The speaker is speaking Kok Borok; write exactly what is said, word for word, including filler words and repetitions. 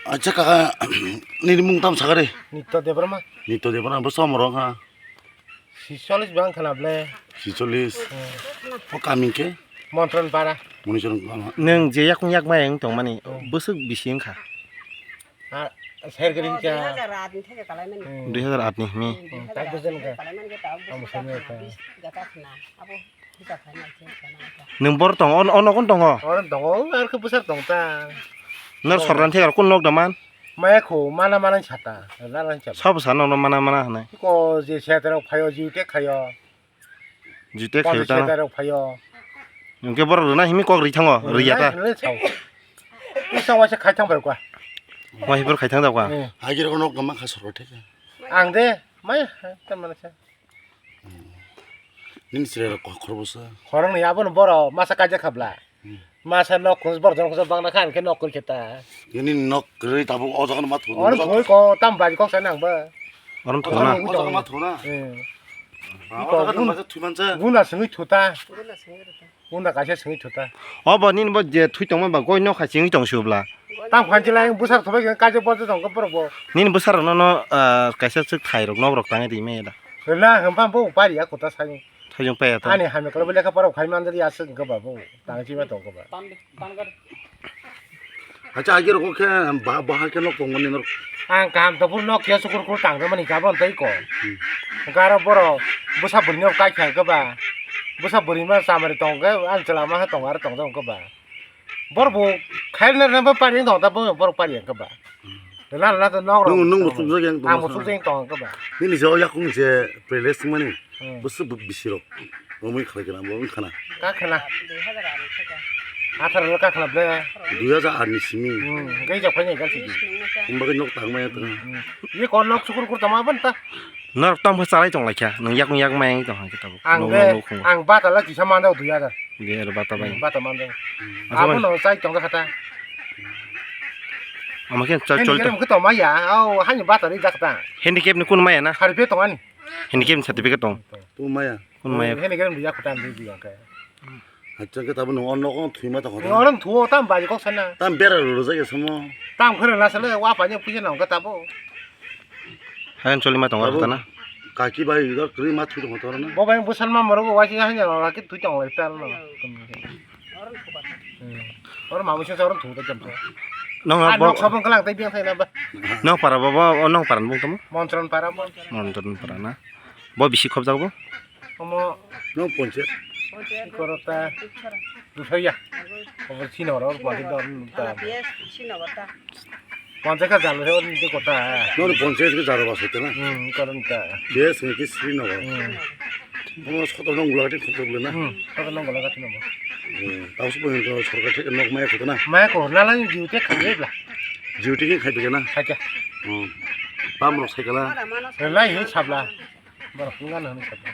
Acha kaka, nini mung tam sakari? Nitya Debbarma. Nitya Debbarma, bo somoro kha. Sicholis bang khana ble. Sicholis. Hmm. O kami ke? Montron para. Monichon kama. Nwng je yakung yakmai wng tongmani, hmm, bwswk bisi wngkha? Ah, ser gari kya? Dui hajar aat ni theke kalai mani. Hmm. Dui hajar aat ni himi. Hmm, tak dozen ka. Kalai mani ke tao. Amo bwswk sami ka. Bis gata khna. Abo. Nwng bor tongo, ono, ono kun tongo? Ono tongo, ar khe bwsar tong ta. Nor sordan thekar kun nok daman? Maya kho, mana mana sata, rana sata. Sab sa nono mana mana hwnwi. Ko je seta rok phaio, jiu tek khaio. Jiu tek khaio ta. Seta rok phaio. Hwnkhe borok rwna himi kok ri thango, rwya ta. Rwna hwnwi sao. Isa waisa khai thang bai kwa. Wai bor khai thang da kwa. Hmm. Hagir nok daman kha sorok theka. Ang de, mai, ta mana sa. Nini chwrai rok kok khoroksa. Khoroknwi abono borok masa kaijak kha bla. Hmm. Masa nok khunju borok jora khunju bangna kha, hinkhe nok kwrwi khe ta. Nini nok kwrwi tabuk o jaga ma thung. Oro thoi ko tam bai kok sa nang ba. Oro thung na. O jaga ma thung na. Hmm. Ah, o jaga ma thung man cha. Guna singwi thuta. Unda kaisa singwi thuta. O bo nini bo je thui tongma ba goi nok hai singwi tong subla. Tam khanchi lai bwsar thobai khe kaisa borok tong khe borok bo. Nini bwsarok no, no, ah, kaisa swk thai rok nok rok tangwi rime da. Hwla hwmpha bo pari ya kota sai. Thaijong paya ta. Ani hamya kolo lekha pora khai man ya swk khe ba bo. Tang chi ma tong khe ba. Acha, agi rok khe ba, bahai khe nok tongmani norok. Ang kaham tongphuru nok khe sukur kur tang rwmani gabon tei ko. Hmm. Garo borok bwsa bwrwi nok kai kha khe ba. Bwsa bwrwi ma chamari tong khe, ang chwla ma tong aro tong jong khe ba. Borok bo khairna rwna ba pari tong ta borok pari khe ba. Hmm. Rwna rwna to nok rok. Nwng, nwng bo chukjak yang tong. Ang bo chukjak yang tong khe ba. Nini je o yakung je palace mani. Hmm. Bwswk bo bisi rok romwi khlai kana bo wng khana. Ka khana. Atharo lo ka khana ble. Dui hajar aat ni simi. Hmm, gai jak phai nai gal sidi. Himba gai nok tang maya tong. Hmm. Ye kon nok sukur kur tama ban ta. Norok tong pha chalai tong lai kha. Nwng yak yak mai tong ha kitab. Ang de, ang bata la kisa manda dui hajar. Ge ro bata bai. Hmm, bata manda. Asa abo bai. No chai tong kha ta. Ama khe chal chal. Handicap ko tong maya. Au, hani bata ri jak ta. Handicap ni kun maya na? Harpe tong ani. Handicap ni certificate tong. Tu maya. Kun maya. Hene kene biya kutan di biya ke. Acha ke tabu no ono kon thui ma ta kota. Orang thuo tam bari kok sana. Tam bera ro ja ke samo. Tam khere na sele wa pa ne puja na ka tabu. Hayan choli ma tong kota na. Kaki bai ga kri ma thui tong kota na. Bo bai busan ma moro wa si hanya ra ke thui tong le tal no. Orang ma musa orang thuo tam. Nong Ah, bo nok sabong kalang tai biang thai na ba. Nong para bo bo nong para bung tamo. Montron para mo. Montron para na. Bo bisi khobjak bo. Omo no ponche. Korota. Duthaya. Obo sino ro ponche do ta. Ponche ka jalo he ni kota. No ponche ke jaro ba sete na. Hmm, koron ta. Yes, ni kis sino. Hmm. Omo soto nong gula ti khobjak le na. Hmm, soto nong gula ti no. Hmm, tau su pon to sorkar thik nok maya khotona. Maya ko na la ni duty khamle bla. Duty ke khai bigana. Khacha. Hmm. Pam rok sai kala. Lai he sabla. Borok wngkha na hwnwi sabai.